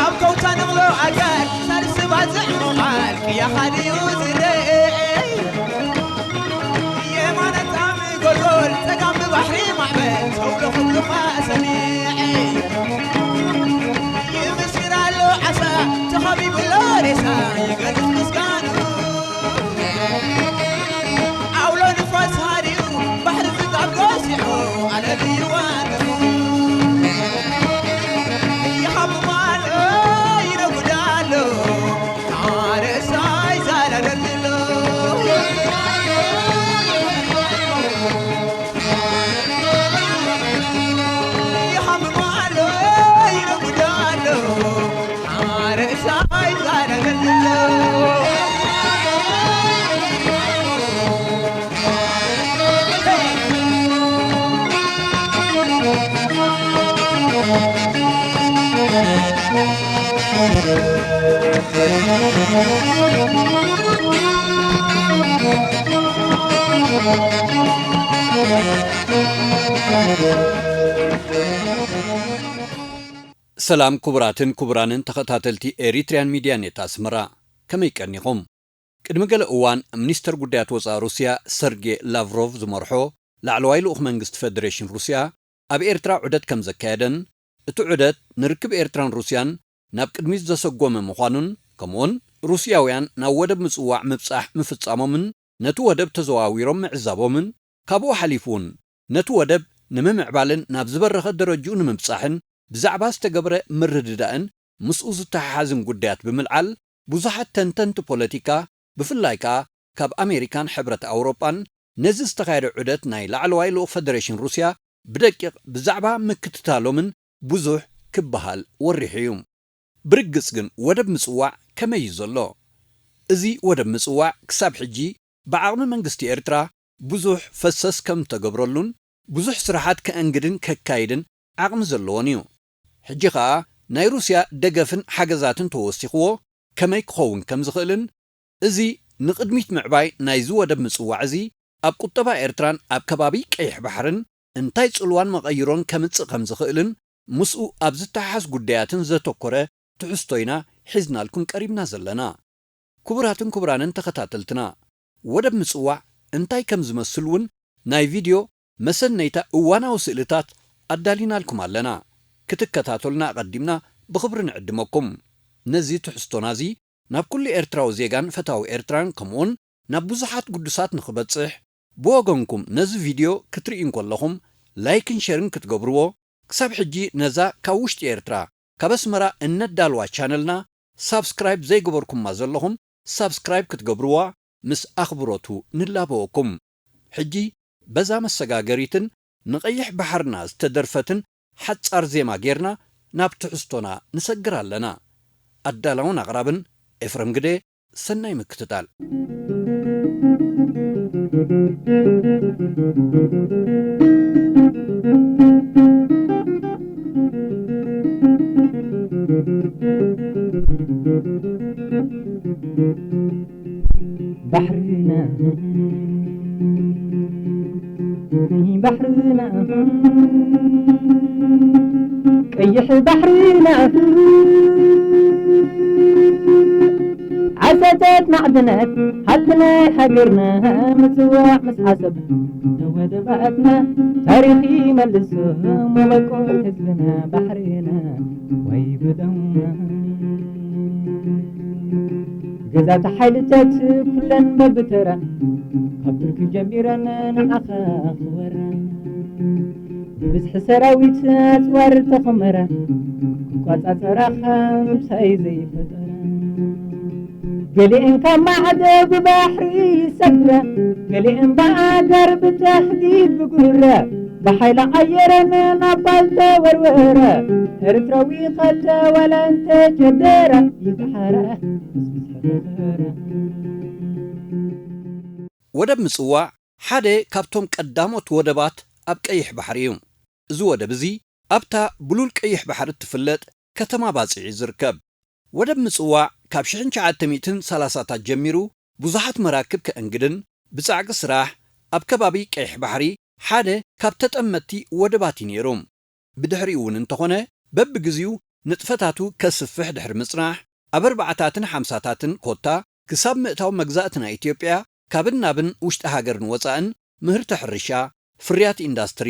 ኣብ ከውታ ንቕሎ ኣጋር ሳልሲ ባጽዕ ምቓል ቅያኻ ድዩ ዝረአይ? የማነ ጣዕሚ ጎልጎል ጸጋም ብባሕሪ ማዕበል ተውሎ ክብሉኻ ሰሚዐ። ይምስክር ኣሎ ዓሳ ተኸቢቡ ኣሎ ሬሳ ይገርፍ ምስጋኑ። ኣውሎ ንፋስ ሃሪኡ ባሕሪ ዝጋብ ጎሲዑ ኣለልይዋ ይሃብማሎ ይነጉዳሎ ኣረሳይ ዛላደልሎ ይሃብማሎ ይነጉዳሎ ኣረሳይ ዛላደልሎ ሰላም ክቡራትን ክቡራንን ተኸታተልቲ ኤሪትሪያን ሚድያ ኔት ኣስመራ፣ ከመይ ቀኒኹም? ቅድሚ ገለ እዋን ሚኒስተር ጉዳያት ወጻኢ ሩስያ ሰርጌ ላቭሮቭ ዝመርሖ ላዕለዋይ ልኡኽ መንግስቲ ፈደሬሽን ሩስያ ኣብ ኤርትራ ዑደት ከም ዘካየደን፣ እቲ ዑደት ንርክብ ኤርትራን ሩስያን ናብ ቅድሚት ዘሰጎመ ምዃኑን፣ ከምኡውን ሩስያውያን ናብ ወደብ ምጽዋዕ ምብጻሕ ምፍጻሞምን ነቲ ወደብ ተዘዋዊሮም ምዕዛቦምን፣ ካብኡ ሓሊፉ እውን ነቲ ወደብ ንምምዕባልን ናብ ዝበረኸ ደረጅኡ ንምብጻሕን ብዛዕባ ዝተገብረ ምርድዳእን ምስኡ ዝተሓሓዝን ጉዳያት ብምልዓል፣ ብዙሓት ተንተንቲ ፖለቲካ፣ ብፍላይ ከኣ ካብ ኣሜሪካን ሕብረት ኣውሮጳን፣ ነዚ ዝተኻየደ ዑደት ናይ ላዕለዋይ ልኡኽ ፈደሬሽን ሩስያ ብደቂቕ ብዛዕባ ምክትታሎምን ብዙሕ ክበሃል ወሪሑ እዩ። ብርግጽ ግን ወደብ ምጽዋዕ ከመይ እዩ ዘሎ? እዚ ወደብ ምጽዋዕ ክሳብ ሕጂ ብዓቕሚ መንግስቲ ኤርትራ ብዙሕ ፈሰስ ከም እተገብረሉን ብዙሕ ስራሓት ከእንግድን ከካይድን ዓቕሚ ዘለዎን እዩ። ሕጂ ኸኣ ናይ ሩስያ ደገፍን ሓገዛትን ተወሲኽዎ ከመይ ክኸውን ከም ዝኽእልን፣ እዚ ንቕድሚት ምዕባይ ናይዚ ወደብ ምጽዋዕ እዚ ኣብ ቁጠባ ኤርትራን ኣብ ከባቢ ቀይሕ ባሕርን እንታይ ጽልዋን መቐይሮን ከምጽእ ከም ዝኽእልን ምስኡ ኣብ ዝተሓሓዝ ጉዳያትን ዘተኮረ ትሕዝቶ ኢና ሒዝናልኩም ቀሪብና ዘለና። ክቡራትን ክቡራንን ተኸታተልትና፣ ወደብ ምጽዋዕ እንታይ ከም ዝመስል እውን ናይ ቪድዮ መሰነይታ እዋናዊ ስእልታት ኣዳሊናልኩም ኣለና። ክትከታተሉና ኣቐዲምና ብኽብሪ ንዕድመኩም። ነዚ ትሕዝቶና እዚ ናብ ኩሉ ኤርትራዊ ዜጋን ፈታዊ ኤርትራን ከምኡውን ናብ ብዙሓት ግዱሳት ንኽበጽሕ፣ ብወገንኩም ነዚ ቪድዮ ክትርእዩ እንከለኹም ላይክን ሸርን ክትገብርዎ፣ ክሳብ ሕጂ ነዛ ካብ ውሽጢ ኤርትራ፣ ካብ ኣስመራ እነዳልዋ ቻነልና ሳብስክራይብ ዘይገበርኩማ ዘለኹም ሳብስክራይብ ክትገብርዋ ምስ ኣኽብሮቱ ንላበወኩም። ሕጂ በዛ መሰጋገሪትን ንቐይሕ ባሕርና ዝተደርፈትን ሓጻር ዜማ ጌርና ናብ ትሕዝቶና ንሰግር ኣለና። ኣዳላውን ኣቕራብን ኤፍረም ግደ። ሰናይ ምክትታል። ባሕርና ባሕርና ቀይሕ ባሕርና ዓሰተት ማዕድናት ሃብቲ ናይ ሃገርና ምጽዋዕ ምስ ዓሰብ ንወደባትና ታሪኽ ይመልሶ መበቆል ህዝብና ባሕርና ወይ ብደምና። ገዛእቲ ሓይልታት ኩለን በብተራ ካብ ቱርኪ ጀሚረን ንዓኻ ክወራ ብብዝሒ ሰራዊት ኣጽዋር ተኾመራ ክቋጻጸራኻ ምሳይ ዘይፈጠራ ገሊኤን ካብ ማዕዶ ብባሕሪ ይሰግራ ገሊኤን ብኣጋር ብተሕዲድ ብጉራ ብሓይሊ ኣየረን ናብ ባል ተወርወረ ኤርትራዊ ኸተ ዋላ እንተጀደረ ይግሓረ ምስ ብዝሒ ተኸረ። ወደብ ምጽዋዕ ሓደ ካብቶም ቀዳሞት ወደባት ኣብ ቀይሕ ባሕሪ እዩ። እዚ ወደብ እዚ ኣብታ ብሉል ቀይሕ ባሕሪ እትፍለጥ ከተማ ባጽዕ እዩ ዝርከብ። ወደብ ምጽዋዕ ካብ ሽሕን ትሽዓተ ሚእትን ሰላሳታት ጀሚሩ ብዙሓት መራክብ ከእንግድን ብጻዕቂ ስራሕ ኣብ ከባቢ ቀይሕ ባሕሪ ሓደ ካብ ተጠመትቲ ወደባት እዩ ነይሩ። ብድሕሪኡ እውን እንተኾነ በብግዚኡ ንጥፈታቱ ከስፍሕ ድሕሪ ምጽናሕ ኣብ ኣርባዓታትን ሓምሳታትን ኮታ ክሳብ ምእታው መግዛእቲ ናይ ኢትዮጵያ ካብን ናብን ውሽጢ ሃገርን ወጻእን ምህርቲ ሕርሻ፣ ፍርያት ኢንዳስትሪ፣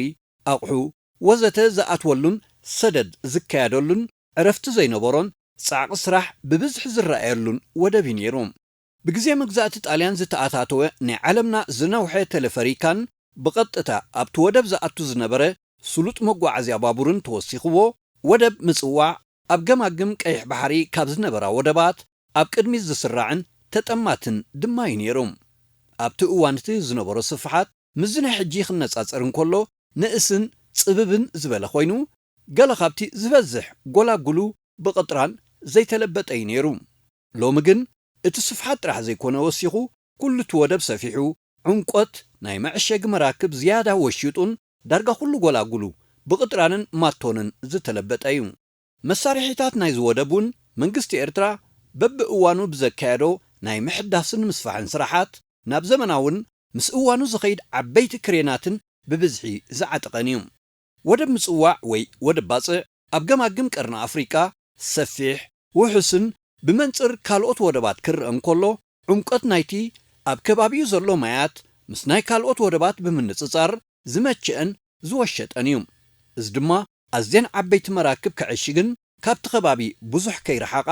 ኣቑሑ ወዘተ ዝኣትወሉን ሰደድ ዝካየደሉን ዕረፍቲ ዘይነበሮን ጻዕቒ ስራሕ ብብዝሒ ዝረኣየሉን ወደብ እዩ ነይሩ። ብግዜ መግዛእቲ ጣልያን ዝተኣታተወ ናይ ዓለምና ዝነውሐ ተለፈሪካን ብቐጥታ ኣብቲ ወደብ ዝኣቱ ዝነበረ ስሉጥ መጓዓዝያ ባቡርን ተወሲኽዎ፣ ወደብ ምጽዋዕ ኣብ ገማግም ቀይሕ ባሕሪ ካብ ዝነበራ ወደባት ኣብ ቅድሚት ዝስራዕን ተጠማትን ድማ እዩ ነይሩ። ኣብቲ እዋን እቲ ዝነበሮ ስፍሓት ምስዚ ናይ ሕጂ ክነጻጸር እንከሎ ንእስን ጽብብን ዝበለ ኮይኑ፣ ገለ ካብቲ ዝበዝሕ ጎላጉሉ ብቕጥራን ዘይተለበጠ እዩ ነይሩ። ሎሚ ግን እቲ ስፍሓት ጥራሕ ዘይኮነ ወሲኹ፣ ኩሉ እቲ ወደብ ሰፊሑ፣ ዕምቆት ናይ መዐሸጊ መራክብ ዝያዳ ወሺጡን ዳርጋ ኩሉ ጎላጉሉ ብቕጥራንን ማቶንን ዝተለበጠ እዩ። መሳርሒታት ናይዚ ወደብ እውን መንግስቲ ኤርትራ በብእዋኑ ብዘካየዶ ናይ ምሕዳስን ምስፋሕን ስራሓት ናብ ዘመናውን ምስ እዋኑ ዝኸይድ ዓበይቲ ክሬናትን ብብዝሒ ዝዓጠቐን እዩ። ወደብ ምጽዋዕ ወይ ወደብ ባጽዕ ኣብ ገማግም ቀርኒ ኣፍሪቃ ሰፊሕ፣ ውሑስን ብመንጽር ካልኦት ወደባት ክረአ እንከሎ፣ ዕምቆት ናይቲ ኣብ ከባቢኡ ዘሎ ማያት ምስ ናይ ካልኦት ወደባት ብምንጽጻር ዝመቸአን ዝወሸጠን እዩ። እዚ ድማ ኣዝየን ዓበይቲ መራክብ ከዕሽግን ካብቲ ከባቢ ብዙሕ ከይረሓቓ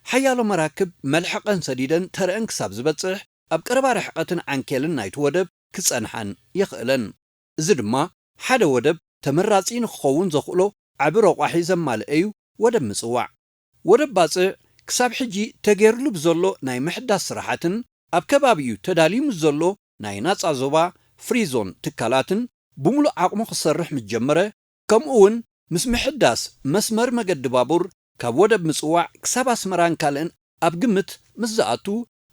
ሓያሎ መራክብ መልሕቐን ሰዲደን ተረአን ክሳብ ዝበጽሕ ኣብ ቀረባ ርሕቐትን ዓንኬልን ናይቲ ወደብ ክጸንሓን የኽእለን። እዚ ድማ ሓደ ወደብ ተመራጺ ንክኸውን ዘኽእሎ ዓቢ ረቋሒ ዘማልአ እዩ ወደብ ምጽዋዕ። ወደብ ባጽዕ ክሳብ ሕጂ ተገይርሉ ብዘሎ ናይ ምሕዳስ ስራሓትን ኣብ ከባቢኡ ተዳልዩ ምስ ዘሎ ናይ ናጻ ዞባ ፍሪ ዞን ትካላትን ብምሉእ ዓቕሙ ክሰርሕ ምስ ጀመረ፣ ከምኡ እውን ምስ ምሕዳስ መስመር መገዲ ባቡር ካብ ወደብ ምጽዋዕ ክሳብ ኣስመራን ካልእን ኣብ ግምት ምስ ዝኣቱ፣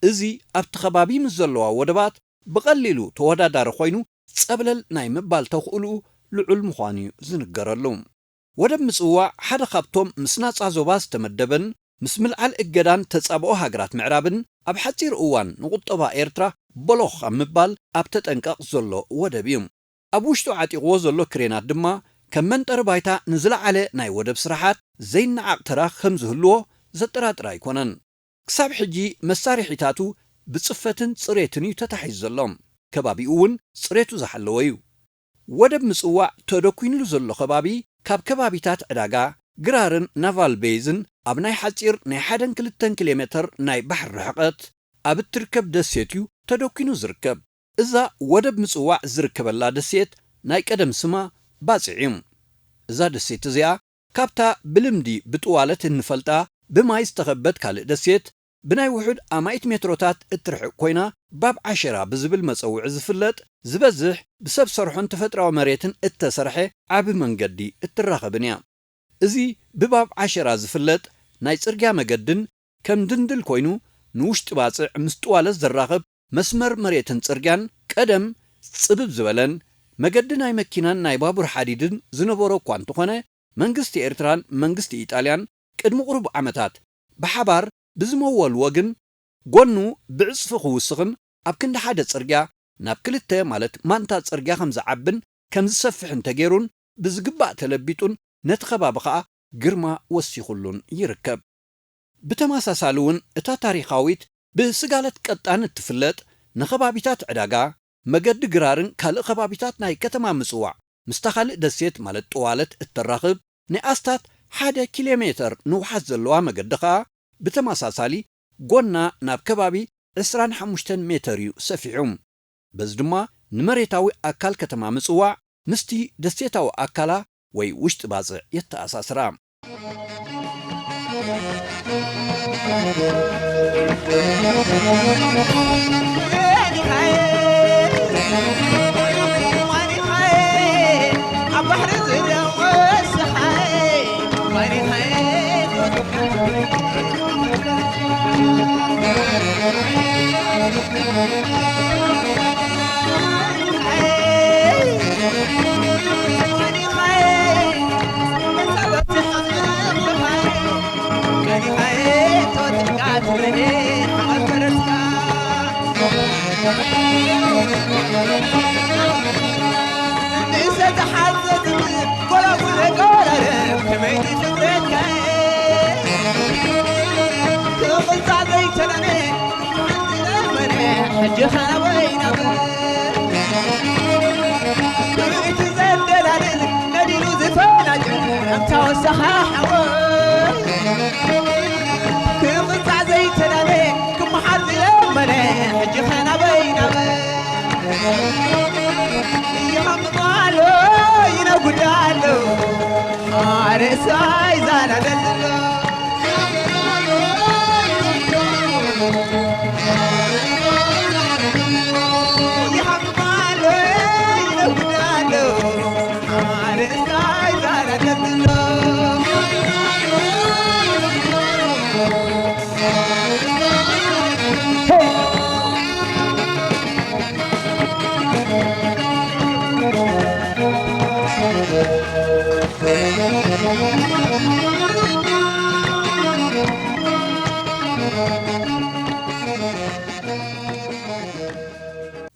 እዚ ኣብቲ ከባቢ ምስ ዘለዋ ወደባት ብቐሊሉ ተወዳዳሪ ኮይኑ ጸብለል ናይ ምባል ተኽእልኡ ልዑል ምዃኑ እዩ ዝንገረሉ። ወደብ ምጽዋዕ ሓደ ካብቶም ምስ ናጻ ዞባ ዝተመደበን ምስ ምልዓል እገዳን ተጻብኦ ሃገራት ምዕራብን ኣብ ሓጺር እዋን ንቁጠባ ኤርትራ በሎኽ ኣብ ምባል ኣብ ተጠንቀቕ ዘሎ ወደብ እዩ። ኣብ ውሽጡ ዓጢቕዎ ዘሎ ክሬናት ድማ ከም መንጠሪ ባይታ ንዝለዓለ ናይ ወደብ ስራሓት ዘይነዓቕ ተራ ከም ዝህልዎ ዘጠራጥር ኣይኮነን። ክሳብ ሕጂ መሳርሒታቱ ብጽፈትን ጽሬትን እዩ ተታሒዙ ዘሎ። ከባቢኡ እውን ጽሬቱ ዝሓለወ እዩ። ወደብ ምጽዋዕ ተደኲንሉ ዘሎ ከባቢ ካብ ከባቢታት ዕዳጋ፣ ግራርን ናቫል ቤይዝን ኣብ ናይ ሓጺር ናይ ሓደን ክልተን ኪሎ ሜተር ናይ ባሕሪ ርሕቐት ኣብ እትርከብ ደሴት እዩ ተደኲኑ ዝርከብ። እዛ ወደብ ምጽዋዕ ዝርከበላ ደሴት ናይ ቀደም ስማ ባጽዕ እዩ። እዛ ደሴት እዚኣ ካብታ ብልምዲ ብጥዋለት እንፈልጣ ብማይ ዝተኸበት ካልእ ደሴት ብናይ ውሑድ ኣማኢት ሜትሮታት እትርሕቕ ኮይና፣ ባብ ዓሸራ ብዝብል መጸውዒ ዝፍለጥ ዝበዝሕ ብሰብ ሰርሖን ተፈጥራዊ መሬትን እተሰርሐ ዓቢ መንገዲ እትራኸብን እያ። እዚ ብባብ ዓሸራ ዝፍለጥ ናይ ጽርግያ መገድን ከም ድንድል ኮይኑ ንውሽጢ ባጽዕ ምስ ጥዋለት ዘራኽብ መስመር መሬትን ጽርግያን ቀደም ጽብብ ዝበለን መገዲ ናይ መኪናን ናይ ባቡር ሓዲድን ዝነበሮ እኳ እንተኾነ፣ መንግስቲ ኤርትራን መንግስቲ ኢጣልያን ቅድሚ ቁሩብ ዓመታት ብሓባር ብዝመወልዎ ግን፣ ጎኑ ብዕጽፊ ክውስኽን ኣብ ክንዲ ሓደ ጽርግያ ናብ ክልተ ማለት ማንታ ጽርግያ ከም ዝዓብን ከም ዝሰፍሕን ተገይሩን ብዝግባእ ተለቢጡን ነቲ ከባቢ ኸኣ ግርማ ወሲኹሉን ይርከብ። ብተመሳሳሊ እውን እታ ታሪኻዊት ብስጋለት ቀጣን እትፍለጥ ንኸባቢታት ዕዳጋ፣ መገዲ ግራርን ካልእ ከባቢታት ናይ ከተማ ምጽዋዕ ምስታ ካልእ ደሴት ማለት ጥዋለት እተራኽብ ናይ ኣስታት ሓደ ኪሎ ሜተር ንውሓት ዘለዋ መገዲ ኸኣ ብተመሳሳሊ ጎና ናብ ከባቢ ዕስራን ሓሙሽተን ሜተር እዩ ሰፊሑ። በዚ ድማ ንመሬታዊ ኣካል ከተማ ምጽዋዕ ምስቲ ደሴታዊ ኣካላ ወይ ውሽጢ ባጽዕ የተኣሳስራ። ሕጂ ኸናበይ ናበይ እቲ ዘደላድል ነዲሉ ዝፈናጭ እንታ ወሰኻ ሓወይ ክቕጻዕ ዘይተዳለ ክመሓር ዝለመነ ሕጂ ኸናበይ ናበይ ይሃምም ኣሎ ይነጉድ ኣሎ ኣርእሳይ ዛናደል ዘሎ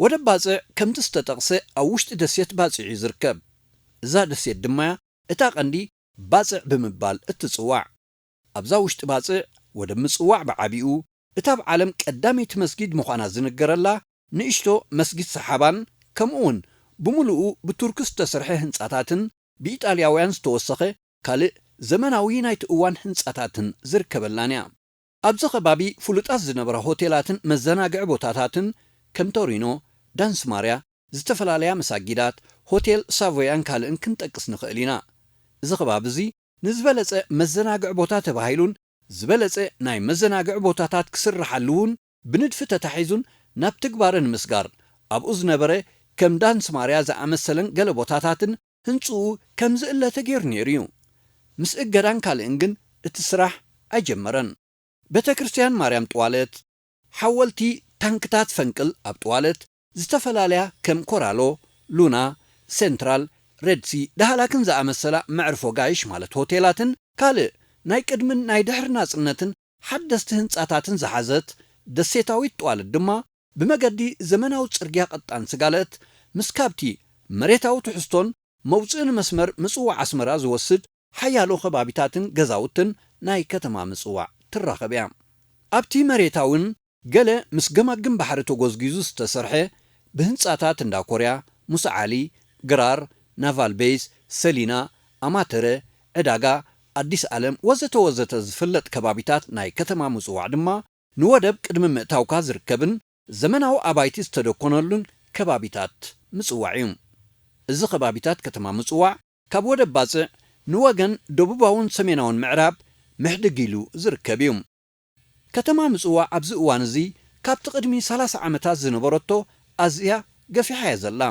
ወደብ ባጽዕ ከምቲ ዝተጠቕሰ ኣብ ውሽጢ ደሴት ባጽዕ እዩ ዝርከብ። እዛ ደሴት ድማ እታ ቀንዲ ባጽዕ ብምባል እትጽዋዕ። ኣብዛ ውሽጢ ባጽዕ ወደብ ምጽዋዕ ብዓቢኡ እታ ኣብ ዓለም ቀዳመይቲ መስጊድ ምዃና ዝንገረላ ንእሽቶ መስጊድ ሰሓባን ከምኡ እውን ብምሉኡ ብቱርኪ ዝተሰርሐ ህንጻታትን ብኢጣልያውያን ዝተወሰኸ ካልእ ዘመናዊ ናይቲ እዋን ህንጻታትን ዝርከበላን እያ። ኣብዚ ከባቢ ፍሉጣት ዝነበራ ሆቴላትን መዘናግዒ ቦታታትን ከም ቶሪኖ፣ ዳንስ ማርያ፣ ዝተፈላለያ መሳጊዳት፣ ሆቴል ሳቮያን ካልእን ክንጠቅስ ንኽእል ኢና። እዚ ከባቢ እዚ ንዝበለጸ መዘናግዒ ቦታ ተባሂሉን ዝበለጸ ናይ መዘናግዒ ቦታታት ክስርሓሉ እውን ብንድፊ ተታሒዙን ናብ ትግባረ ንምስጋር ኣብኡ ዝነበረ ከም ዳንስ ማርያ ዝኣመሰለን ገለ ቦታታትን ህንጽኡ ከም ዝእለ ተገይሩ ነይሩ እዩ። ምስ እገዳን ካልእን ግን እቲ ስራሕ ኣይጀመረን። ቤተ ክርስቲያን ማርያም ጥዋለት፣ ሓወልቲ ታንክታት ፈንቅል ኣብ ጥዋለት፣ ዝተፈላለያ ከም ኮራሎ፣ ሉና፣ ሴንትራል፣ ሬድሲ፣ ዳህላክን ዝኣመሰላ መዕርፎ ጋይሽ ማለት ሆቴላትን ካልእ ናይ ቅድምን ናይ ድሕሪ ናጽነትን ሓደስቲ ህንጻታትን ዝሓዘት ደሴታዊት ጥዋለት ድማ ብመገዲ ዘመናዊ ጽርግያ ቀጣን ስጋለት ምስ ካብቲ መሬታዊ ትሕዝቶን መውጽእን መስመር ምጽዋዕ ኣስመራ ዝወስድ ሓያሎ ከባቢታትን ገዛውትን ናይ ከተማ ምጽዋዕ ትራኸብ እያ። ኣብቲ መሬታውን ገለ ምስ ገማግም ባሕሪ ተጎዝጊዙ ዝተሰርሐ ብህንጻታት እንዳ ኮርያ፣ ሙሳ ዓሊ፣ ግራር፣ ናቫል ቤይስ፣ ሰሊና፣ ኣማተረ፣ ዕዳጋ፣ ኣዲስ ኣለም ወዘተ ወዘተ ዝፍለጥ ከባቢታት ናይ ከተማ ምጽዋዕ ድማ ንወደብ ቅድሚ ምእታውካ ዝርከብን ዘመናዊ ኣባይቲ ዝተደኮነሉን ከባቢታት ምጽዋዕ እዩ። እዚ ከባቢታት ከተማ ምጽዋዕ ካብ ወደብ ባጽዕ ንወገን ደቡባውን ሰሜናውን ምዕራብ ምሕድግ ኢሉ ዝርከብ እዩ። ከተማ ምጽዋዕ ኣብዚ እዋን እዚ ካብቲ ቅድሚ ሰላሳ ዓመታት ዝነበረቶ ኣዝያ ገፊሓ እያ ዘላ።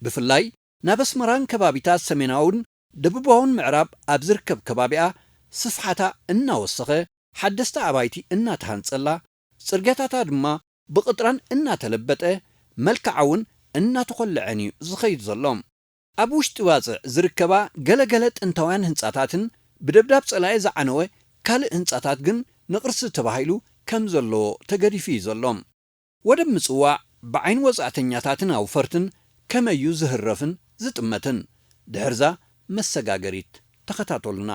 ብፍላይ ናብ ኣስመራን ከባቢታት ሰሜናውን ደቡባውን ምዕራብ ኣብ ዝርከብ ከባቢኣ ስፍሓታ እናወሰኸ፣ ሓደስቲ ኣባይቲ እናተሃንጸላ፣ ጽርግያታታ ድማ ብቕጥራን እናተለበጠ፣ መልክዓ እውን እናተኾልዐን እዩ ዝኸይድ ዘሎ። ኣብ ውሽጢ ባጽዕ ዝርከባ ገለገለ ጥንታውያን ህንጻታትን ብደብዳብ ጸላኢ ዝዓነወ ካልእ ህንጻታት ግን ንቕርሲ ተባሂሉ ከም ዘለዎ ተገዲፉ እዩ ዘሎ። ወደብ ምጽዋዕ ብዓይኒ ወጻእተኛታትን ኣውፈርትን ከመይ እዩ ዝህረፍን ዝጥመትን? ድሕርዛ መሰጋገሪት ተኸታተሉና።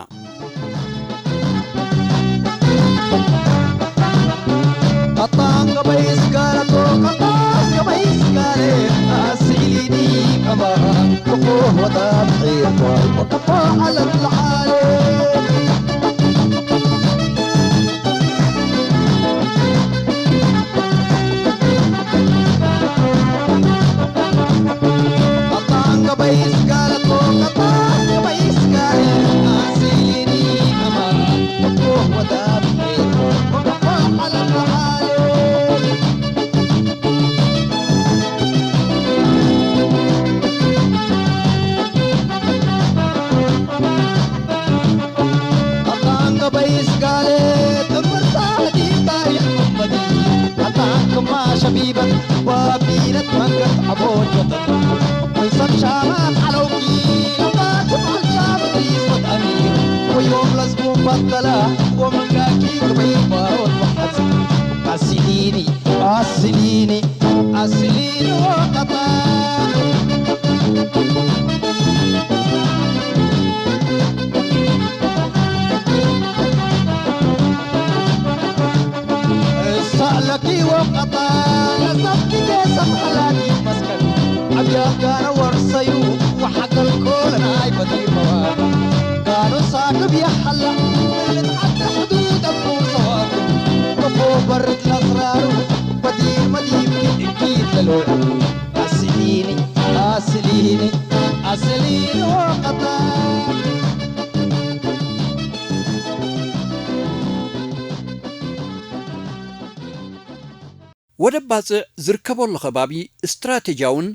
ወደብ ባጽዕ ዝርከበሉ ከባቢ ስትራቴጂያውን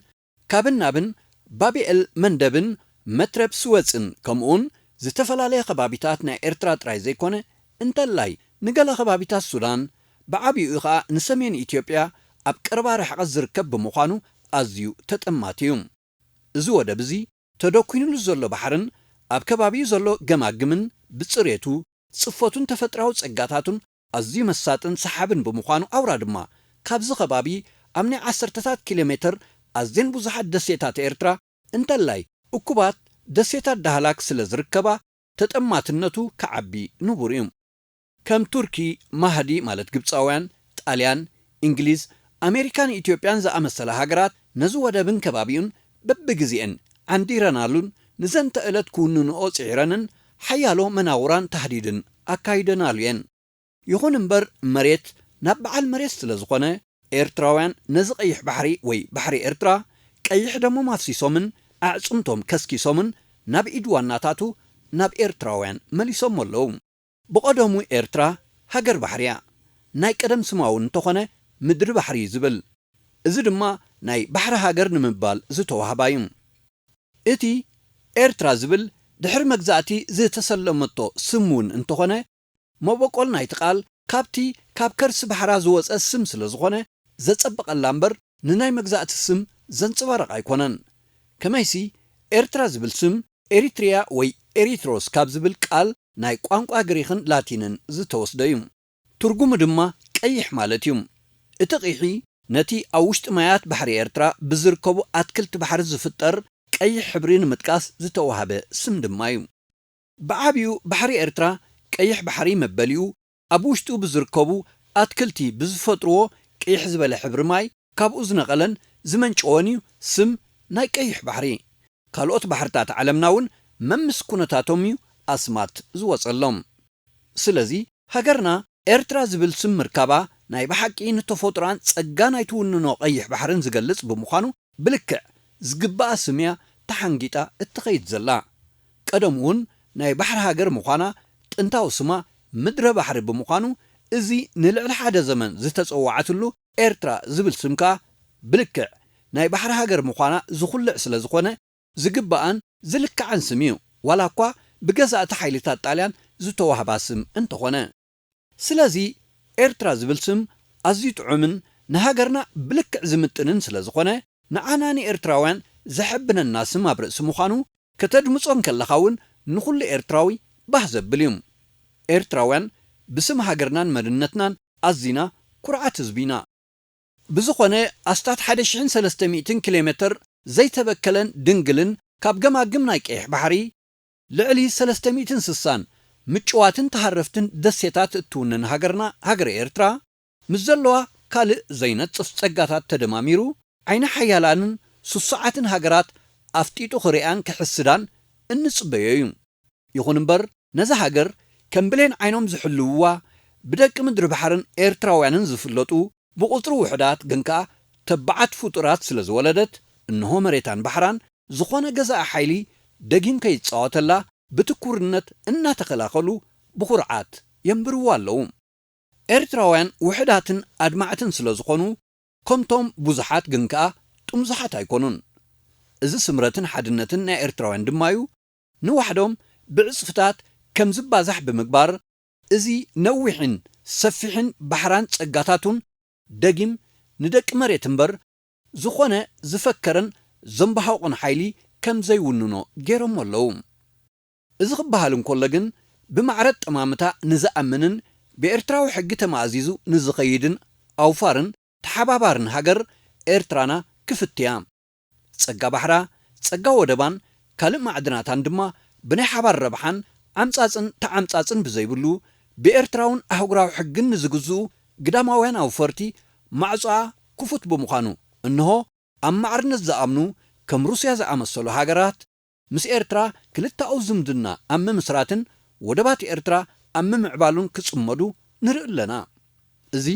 ካብን ናብን ባብኤል መንደብን መትረብ ስወጽን ከምኡውን ዝተፈላለየ ከባቢታት ናይ ኤርትራ ጥራይ ዘይኮነ እንተላይ ንገለ ከባቢታት ሱዳን ብዓቢኡ ኸኣ ንሰሜን ኢትዮጵያ ኣብ ቀረባ ርሕቐት ዝርከብ ብምዃኑ ኣዝዩ ተጠማቲ እዩ። እዚ ወደብ እዚ ተደኲኑሉ ዘሎ ባሕርን ኣብ ከባቢኡ ዘሎ ገማግምን ብጽሬቱ፣ ጽፈቱን ተፈጥራዊ ጸጋታቱን ኣዝዩ መሳጥን ሰሓብን ብምዃኑ ኣውራ ድማ ካብዚ ከባቢ ኣብ ናይ ዓሰርተታት ኪሎ ሜተር ኣዝየን ብዙሓት ደሴታት ኤርትራ እንተላይ እኩባት ደሴታት ዳህላክ ስለ ዝርከባ ተጠማትነቱ ክዓቢ ንቡር እዩ። ከም ቱርኪ፣ ማህዲ ማለት ግብጻውያን፣ ጣልያን፣ እንግሊዝ፣ ኣሜሪካን ኢትዮጵያን ዝኣመሰላ ሃገራት ነዚ ወደብን ከባቢኡን በብግዜኤን ዓንዲረናሉን ንዘንተ እለት ክውንንኦ ጽዒረንን ሓያሎ መናውራን ታህዲድን ኣካይደናሉ እየን። ይኹን እምበር መሬት ናብ በዓል መሬት ስለ ዝኾነ ኤርትራውያን ነዚ ቀይሕ ባሕሪ ወይ ባሕሪ ኤርትራ ቀይሕ ደሞም ኣፍሲሶምን ኣዕጽምቶም ከስኪሶምን ናብ ኢድ ዋናታቱ ናብ ኤርትራውያን መሊሶሞ ኣለዉ። ብቐደሙ ኤርትራ ሃገር ባሕሪ እያ። ናይ ቀደም ስማ እውን እንተኾነ ምድሪ ባሕሪ እዩ ዝብል። እዚ ድማ ናይ ባሕሪ ሃገር ንምባል ዝተዋህባ እዩ። እቲ ኤርትራ ዝብል ድሕሪ መግዛእቲ ዝተሰለመቶ ስም እውን እንተኾነ መበቆል ናይቲ ቃል ካብቲ ካብ ከርሲ ባሕራ ዝወጸ ስም ስለ ዝኾነ ዘጸብቐላ እምበር ንናይ መግዛእቲ ስም ዘንጽባርቕ ኣይኮነን። ከመይሲ ኤርትራ ዝብል ስም ኤሪትሪያ ወይ ኤሪትሮስ ካብ ዝብል ቃል ናይ ቋንቋ ግሪኽን ላቲንን ዝተወስደ እዩ። ትርጉሙ ድማ ቀይሕ ማለት እዩ። እቲ ቂሒ ነቲ ኣብ ውሽጢ ማያት ባሕሪ ኤርትራ ብዝርከቡ ኣትክልቲ ባሕሪ ዝፍጠር ቀይሕ ሕብሪ ንምጥቃስ ዝተዋህበ ስም ድማ እዩ። ብዓቢኡ ባሕሪ ኤርትራ ቀይሕ ባሕሪ መበሊኡ ኣብ ውሽጡ ብዝርከቡ ኣትክልቲ ብዝፈጥርዎ ቅይሕ ዝበለ ሕብሪ ማይ ካብኡ ዝነቐለን ዝመንጨወን እዩ ስም ናይ ቀይሕ ባሕሪ። ካልኦት ባሕርታት ዓለምና እውን መምስ ኩነታቶም እዩ ኣስማት ዝወጸሎም። ስለዚ ሃገርና ኤርትራ ዝብል ስም ምርካባ ናይ ብሓቂ ንተፈጥሮኣን ጸጋ ናይ ትውንኖ ቀይሕ ባሕርን ዝገልጽ ብምዃኑ ብልክዕ ዝግባኣ ስም እያ ተሓንጊጣ እትኸይድ ዘላ። ቀደም እውን ናይ ባሕሪ ሃገር ምዃና ጥንታዊ ስማ ምድረ ባሕሪ ብምዃኑ እዚ ንልዕሊ ሓደ ዘመን ዝተጸዋዓትሉ ኤርትራ ዝብል ስም ከኣ ብልክዕ ናይ ባሕሪ ሃገር ምዃና ዝኹልዕ ስለ ዝኾነ ዝግባኣን ዝልክዓን ስም እዩ፣ ዋላ እኳ ብገዛእቲ ሓይልታት ጣልያን ዝተዋህባ ስም እንተኾነ። ስለዚ ኤርትራ ዝብል ስም ኣዝዩ ጥዑምን ንሃገርና ብልክዕ ዝምጥንን ስለ ዝኾነ ንዓና ንኤርትራውያን ዘሐብነና ስም ኣብ ርእሲ ምዃኑ፣ ከተድምጾ እንከለኻ እውን ንኹሉ ኤርትራዊ ባህ ዘብል እዩ። ኤርትራውያን ብስም ሃገርናን መንነትናን ኣዚና ኩርዓት ህዝቢ ኢና። ብዝኾነ፣ ኣስታት ሓደ ሽሕን ሰለስተ ሚእትን ኪሎ ሜተር ዘይተበከለን ድንግልን ካብ ገማግም ናይ ቀይሕ ባሕሪ ልዕሊ ሰለስተ ሚእትን ስሳን ምጭዋትን ተሃረፍትን ደሴታት እትውንን ሃገርና፣ ሃገረ ኤርትራ፣ ምስ ዘለዋ ካልእ ዘይነጽፍ ጸጋታት ተደማሚሩ፣ ዓይኒ ሓያላንን ስሱዓትን ሃገራት ኣፍጢጡ ክርእያን ክሕስዳን እንጽበዮ እዩ። ይኹን እምበር፣ ነዛ ሃገር ከም ብሌን ዓይኖም ዝሕልውዋ፣ ብደቂ ምድሪ ባሕርን ኤርትራውያንን ዝፍለጡ፣ ብቁጽሪ ውሑዳት ግን ከኣ ተባዓት ፍጡራት ስለ ዝወለደት፣ እንሆ መሬታን ባሕራን ዝኾነ ገዛኢ ሓይሊ ደጊም ከይጻወተላ ብትኩርነት እናተኸላኸሉ ብኹርዓት የንብርዋ ኣለዉ። ኤርትራውያን ውሑዳትን ኣድማዕትን ስለ ዝኾኑ፣ ከምቶም ብዙሓት ግን ከኣ ጥምዙሓት ኣይኮኑን። እዚ ስምረትን ሓድነትን ናይ ኤርትራውያን ድማ እዩ ንዋሕዶም ብዕጽፍታት ከም ዝባዛሕ ብምግባር፣ እዚ ነዊሕን ሰፊሕን ባሕራን ጸጋታቱን ደጊም ንደቂ መሬት እምበር፣ ዝኾነ ዝፈከረን ዘንባሃቑን ሓይሊ ከም ዘይውንኖ ገይሮሞ ኣለዉ። እዚ ክበሃል እንከሎ ግን፣ ብማዕረ ጠማምታ ንዝኣምንን ብኤርትራዊ ሕጊ ተማእዚዙ ንዝኸይድን ኣውፋርን ተሓባባርን ሃገር ኤርትራና ክፍትያ። ጸጋ ባሕራ፣ ጸጋ ወደባን ካልእ ማዕድናታን ድማ ብናይ ሓባር ረብሓን ዓምጻጽን ተዓምጻጽን ብዘይብሉ፣ ብኤርትራውን ኣህጉራዊ ሕግን ንዝግዝኡ ግዳማውያን ኣውፈርቲ ማዕጾኣ ክፉት ብምዃኑ፣ እንሆ ኣብ ማዕርነት ዝኣምኑ ከም ሩስያ ዝኣመሰሉ ሃገራት ምስ ኤርትራ ክልተኣዊ ዝምድና ኣብ ምምስራትን ወደባት ኤርትራ ኣብ ምምዕባሉን ክጽመዱ ንርኢ ኣለና። እዚ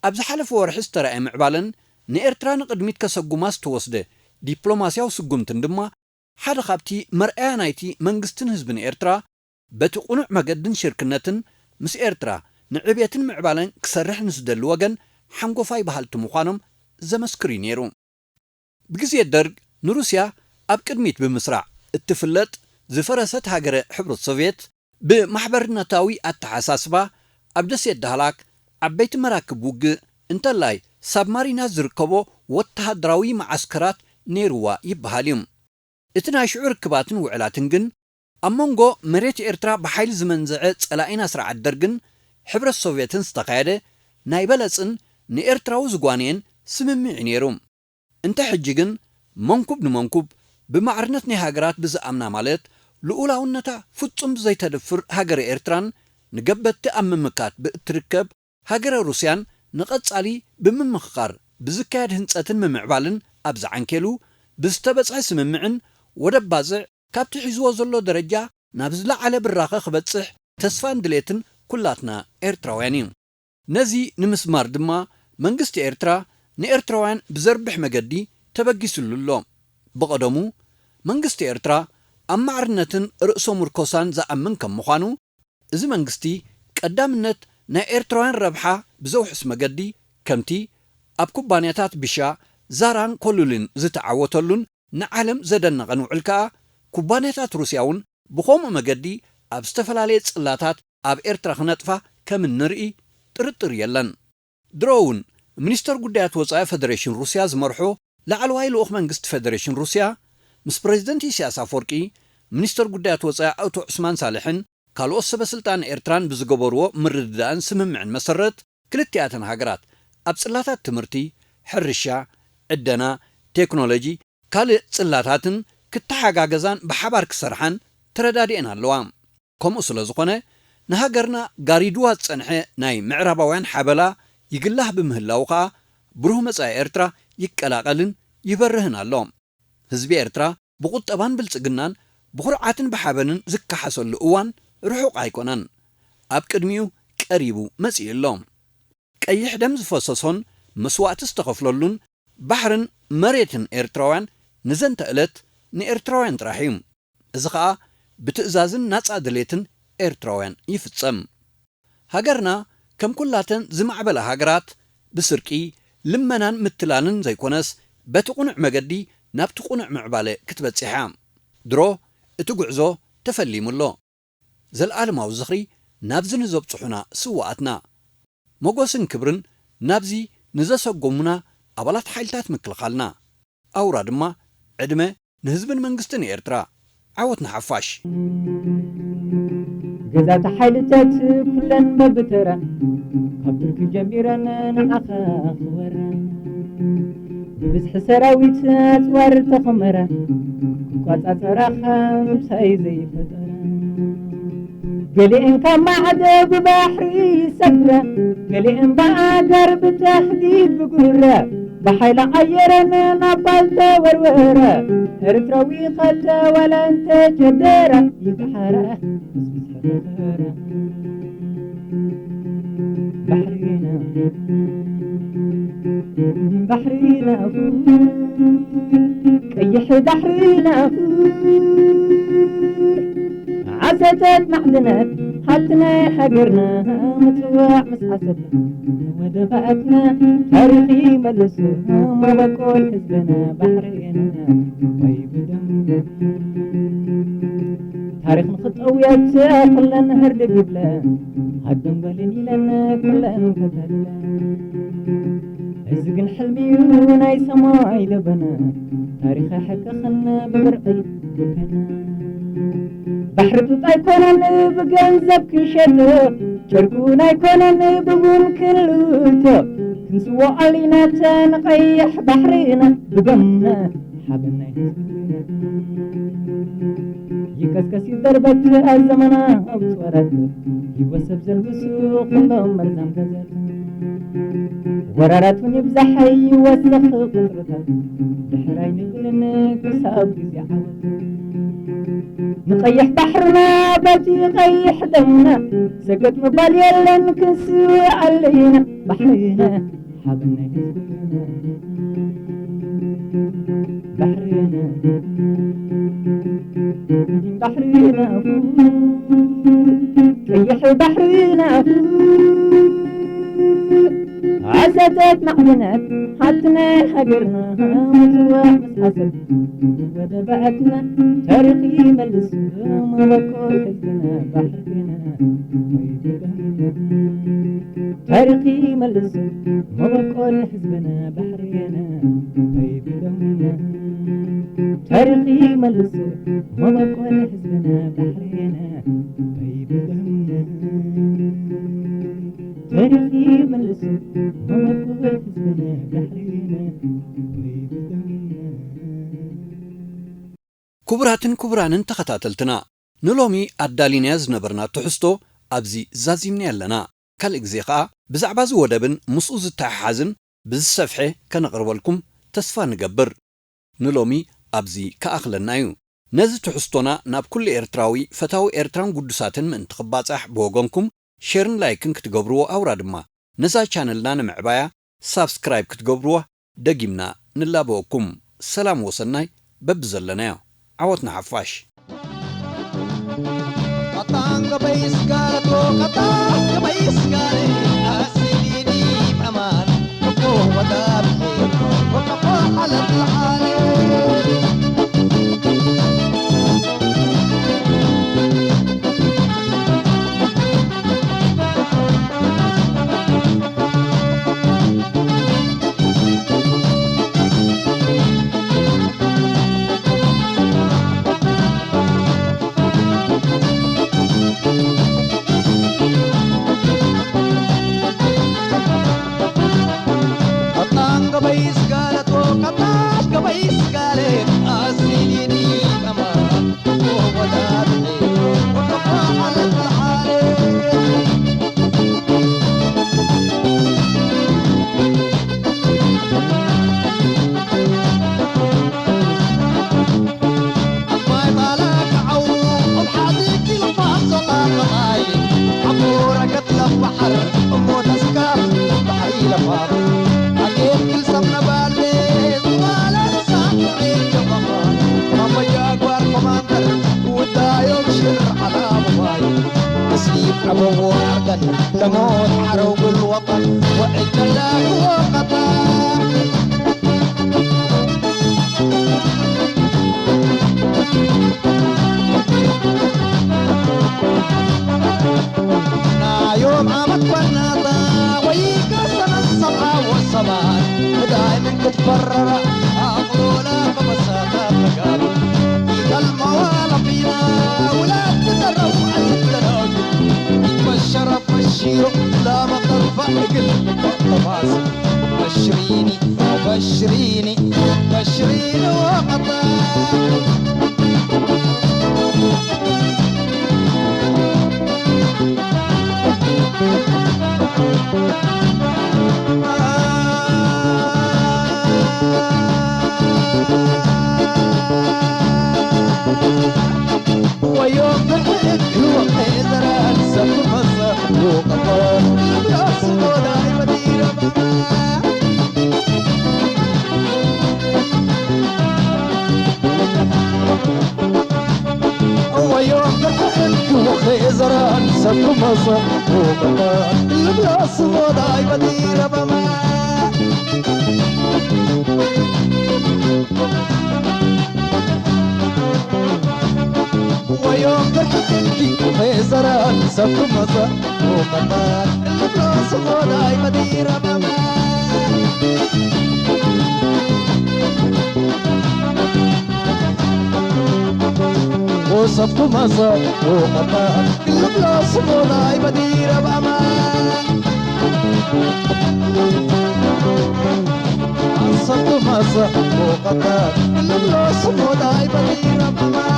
ኣብ ዝሓለፈ ወርሒ ዝተራእየ ምዕባለን ንኤርትራ ንቕድሚት ከሰጉማ ዝተወስደ ዲፕሎማስያዊ ስጉምትን ድማ ሓደ ካብቲ መርኣያ ናይቲ መንግስትን ህዝብን ኤርትራ በቲ ቅኑዕ መገድን ሽርክነትን ምስ ኤርትራ ንዕቤትን ምዕባለን ክሰርሕ ንዝደሊ ወገን ሓንጎፋይ በሃልቲ ምዃኖም ዘመስክር እዩ ነይሩ። ብግዜ ደርግ ንሩስያ ኣብ ቅድሚት ብምስራዕ እትፍለጥ ዝፈረሰት ሃገረ ሕብረት ሶቭየት፣ ብማሕበርነታዊ ኣተሓሳስባ ኣብ ደሴት ዳህላክ ዓበይቲ መራክብ ውግእ እንተላይ ሳብማሪናት ዝርከቦ ወተሃደራዊ መዓስከራት ነይርዋ ይበሃል እዩ። እቲ ናይ ሽዑ ርክባትን ውዕላትን ግን ኣብ መንጎ መሬት ኤርትራ ብሓይሊ ዝመንዘዐ ጸላኢና ስርዓት ደርግን ሕብረት ሶቭየትን ዝተኻየደ ናይ በለጽን ንኤርትራዊ ዝጓነየን ስምምዕ እዩ ነይሩ። እንተ ሕጂ ግን መንኩብ ንመንኩብ ብማዕርነት ናይ ሃገራት ብዝኣምና ማለት ልኡላውነታ ፍጹም ብዘይተደፍር ሃገረ ኤርትራን ንገበትቲ ኣብ ምምካት ብእትርከብ ሃገረ ሩስያን ንቐጻሊ ብምምኽኻር ብዝካየድ ህንጸትን ምምዕባልን ኣብ ዝዓንኬሉ ብዝተበጽሐ ስምምዕን ወደብ ባጽዕ ካብቲ ሒዝዎ ዘሎ ደረጃ ናብ ዝለዓለ ብራኸ ክበጽሕ ተስፋን ድሌትን ኩላትና ኤርትራውያን እዩ። ነዚ ንምስማር ድማ መንግስቲ ኤርትራ ንኤርትራውያን ብዘርብሕ መገዲ ተበጊስሉ ኣሎ። ብቐደሙ መንግስቲ ኤርትራ ኣብ ማዕርነትን ርእሰ ምርኮሳን ዝኣምን ከም ምዃኑ፣ እዚ መንግስቲ ቀዳምነት ናይ ኤርትራውያን ረብሓ ብዘውሕስ መገዲ፣ ከምቲ ኣብ ኩባንያታት ቢሻ፣ ዛራን ኮሉልን ዝተዓወተሉን ንዓለም ዘደነቐን ውዕል ከኣ፣ ኩባንያታት ሩስያ እውን ብኸምኡ መገዲ ኣብ ዝተፈላለየ ጽላታት ኣብ ኤርትራ ክነጥፋ ከም እንርኢ ጥርጥር የለን። ድሮ እውን ሚኒስተር ጉዳያት ወጻኢ ፈደሬሽን ሩስያ ዝመርሖ ላዕለዋይ ልኡኽ መንግስቲ ፈደሬሽን ሩስያ ምስ ፕሬዝደንት ኢሳያስ ኣፈወርቂ፣ ሚኒስተር ጉዳያት ወጻኢ ኣቶ ዑስማን ሳልሕን ካልኦት ሰበ ስልጣን ኤርትራን ብዝገበርዎ ምርድዳእን ስምምዕን መሰረት፣ ክልቲኣተን ሃገራት ኣብ ጽላታት ትምህርቲ፣ ሕርሻ፣ ዕደና፣ ቴክኖሎጂ፣ ካልእ ጽላታትን ክተሓጋገዛን ብሓባር ክሰርሓን ተረዳዲኤን ኣለዋ። ከምኡ ስለ ዝኾነ፣ ንሃገርና ጋሪድዋ ዝጸንሐ ናይ ምዕራባውያን ሓበላ ይግላህ ብምህላዉ ከኣ፣ ብሩህ መጻኢ ኤርትራ ይቀላቐልን ይበርህን ኣሎ። ህዝቢ ኤርትራ ብቁጠባን ብልጽግናን ብኹርዓትን ብሓበንን ዝከሓሰሉ እዋን ርሑቕ ኣይኮነን። ኣብ ቅድሚኡ ቀሪቡ መጺኡ ኣሎ። ቀይሕ ደም ዝፈሰሶን መስዋእቲ ዝተኸፍለሉን ባሕርን መሬትን ኤርትራውያን ንዘንተ ዕለት ንኤርትራውያን ጥራሕ እዩ። እዚ ኸኣ ብትእዛዝን ናጻ ድሌትን ኤርትራውያን ይፍጸም። ሃገርና ከም ኩላተን ዝማዕበላ ሃገራት ብስርቂ፣ ልመናን ምትላልን ዘይኮነስ በቲ ቅኑዕ መገዲ ናብቲ ቅኑዕ ምዕባለ ክትበጽሕ እያ። ድሮ እቲ ጉዕዞ ተፈሊሙ ኣሎ። ዘለኣለማዊ ዝኽሪ ናብዚ ንዘብጽሑና ስውኣትና። ሞጎስን ክብርን ናብዚ ንዘሰጎሙና ኣባላት ሓይልታት ምክልኻልና። ኣውራ ድማ ዕድመ ንህዝብን መንግስትን ኤርትራ። ዓወት ንሓፋሽ። ግዛት ሓይልታት ኩለን በብተራ፣ ካብ ቱርኪ ጀሚረን ንዓኻ ክወራ፣ ብብዝሒ ሰራዊት ኣጽዋር ተኾመራ፣ ክቋጻጸራኻ ምሳይ ዘይፈጠራ። ገሊኤን ካብ ማዕዶ ብባሕሪ ይሰግራ፣ ገሊኤን ብኣጋር ብታሕቲ ብጉራ፣ ብሓይሊ ኣየረን ናብ ባል ተወርወረ። ኤርትራዊ ኸተ ዋላ እንተጀደረ፣ ይግሓረ ምስ ብዝሒ ፈኸረ። ባሕሪና፣ ባሕሪና፣ ቀይሕ ባሕሪና፣ ዓሰተት ማዕድናት ሃብቲ ናይ ሃገርና፣ ምጽዋዕ ምስ ዓሰብ ወደባትና፣ ታሪኽ ይመልሱ መበቆል ህዝብና፣ ባሕሪና ወይ ብደም። ታሪኽ ንኽጠውየት ኩለን ህርድግ ይብለ፣ ሃደም በልን ኢለን ኩለን ተታሊለ። እዚ ግን ሕልሚ እዩ ናይ ሰማይ ደበና፣ ታሪኽ ኣይሕቀኽን ብብርዒ ደበና። ባሕሪ ጡጥ ኣይኮነን ብገንዘብ ክንሸጦ፣ ጨርቁን ኣይኮነን ብቡን ክንልውጦ፣ ክንስዎ ኣሊና ተንቐይሕ ባሕርና ብደምና ሓበን ናይ ህዝብና። ይቀስቀስ ይደርበት ኣዘመና ኣብ ጾራት፣ ይወሰብ ዘልብሱ ኩሎም መርዛም ገዛት። ወራራቱን ይብዛሕ ይወሰኽ ቁጽርታት፣ ድሕራይ ንብልን ክሳብ ግዜ ዓወት። ንቐይሕ ባሕርና በቲ ቀይሕ ደምና፣ ሰገጥ ምባል የለን ክንስውእ ኣለና ባሕርና። ሓበን ናይ ህዝብና ባሕርና፣ ባሕርና፣ ቀይሕ ባሕርና፣ ዓሰተት ማዕድናት ሃብቲ ናይ ሃገርና፣ ምጽዋዕ ምስ ዓሰብ ወደባትና፣ ታሪኽ ይመልስ መበቆል ህዝብና፣ ባሕርና ወይ ብደምና። ታሪኽ ይመልስ መበቆል ህዝብና፣ ባሕርና ወይ ብደምና። ታሪኽ ይመልስ መበቆል ህዝብና፣ ባሕርና ወይ ብደምና። ታሪኽ ይመልስ መበቆል ህዝብና፣ ባሕርና ወይ ብደምና። ክቡራትን ክቡራንን ተኸታተልትና፣ ንሎሚ ኣዳሊናዮ ዝነበርና ትሕዝቶ ኣብዚ ዛዚምናዮ ኣለና። ካልእ ግዜ ኸኣ ብዛዕባ እዚ ወደብን ምስኡ ዝተሓሓዝን ብዝሰፍሐ ከነቕርበልኩም ተስፋ ንገብር። ንሎሚ ኣብዚ ክኣኽለና እዩ። ነዚ ትሕዝቶና ናብ ኩሉ ኤርትራዊ ፈታዊ ኤርትራን ግዱሳትን ምእንቲ ክባጻሕ ብወገንኩም ሸርን ላይክን ክትገብርዎ፣ ኣውራ ድማ ነዛ ቻነልና ንምዕባያ ሳብስክራይብ ክትገብርዋ ደጊምና ንላበወኩም። ሰላም ወሰናይ በብዘለናዮ። ዓወት ንሓፋሽ። Katanga Baysgala to Katanga Baysgala, asili di aman, ko wada bi, ko kapa alat hali. Katang gabay sigala to, katang gabay sigala, asili di ama. ለሞት ዓረው ጉል ወጣን ወዕድ ተላክ ወቀታ። ናዮም ዓመት በናታ ወይ ከሰመን ሰብዓ ወሰባት ብዳይ ምን ክትፈረራ ኣቕሎላ ከመሳታ ተጋሩ لا مقطع فاقد. بشريني، بشريني، بشريني وقطع. وصفت مصر وقطعت كل بلاص مولاي بدير بأمان. وصفت مصر وقطعت كل بلاص مولاي بدير بأمان.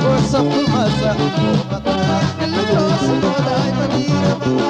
وصفت مصر وقطعت كل بلاص مولاي بدير بأمان.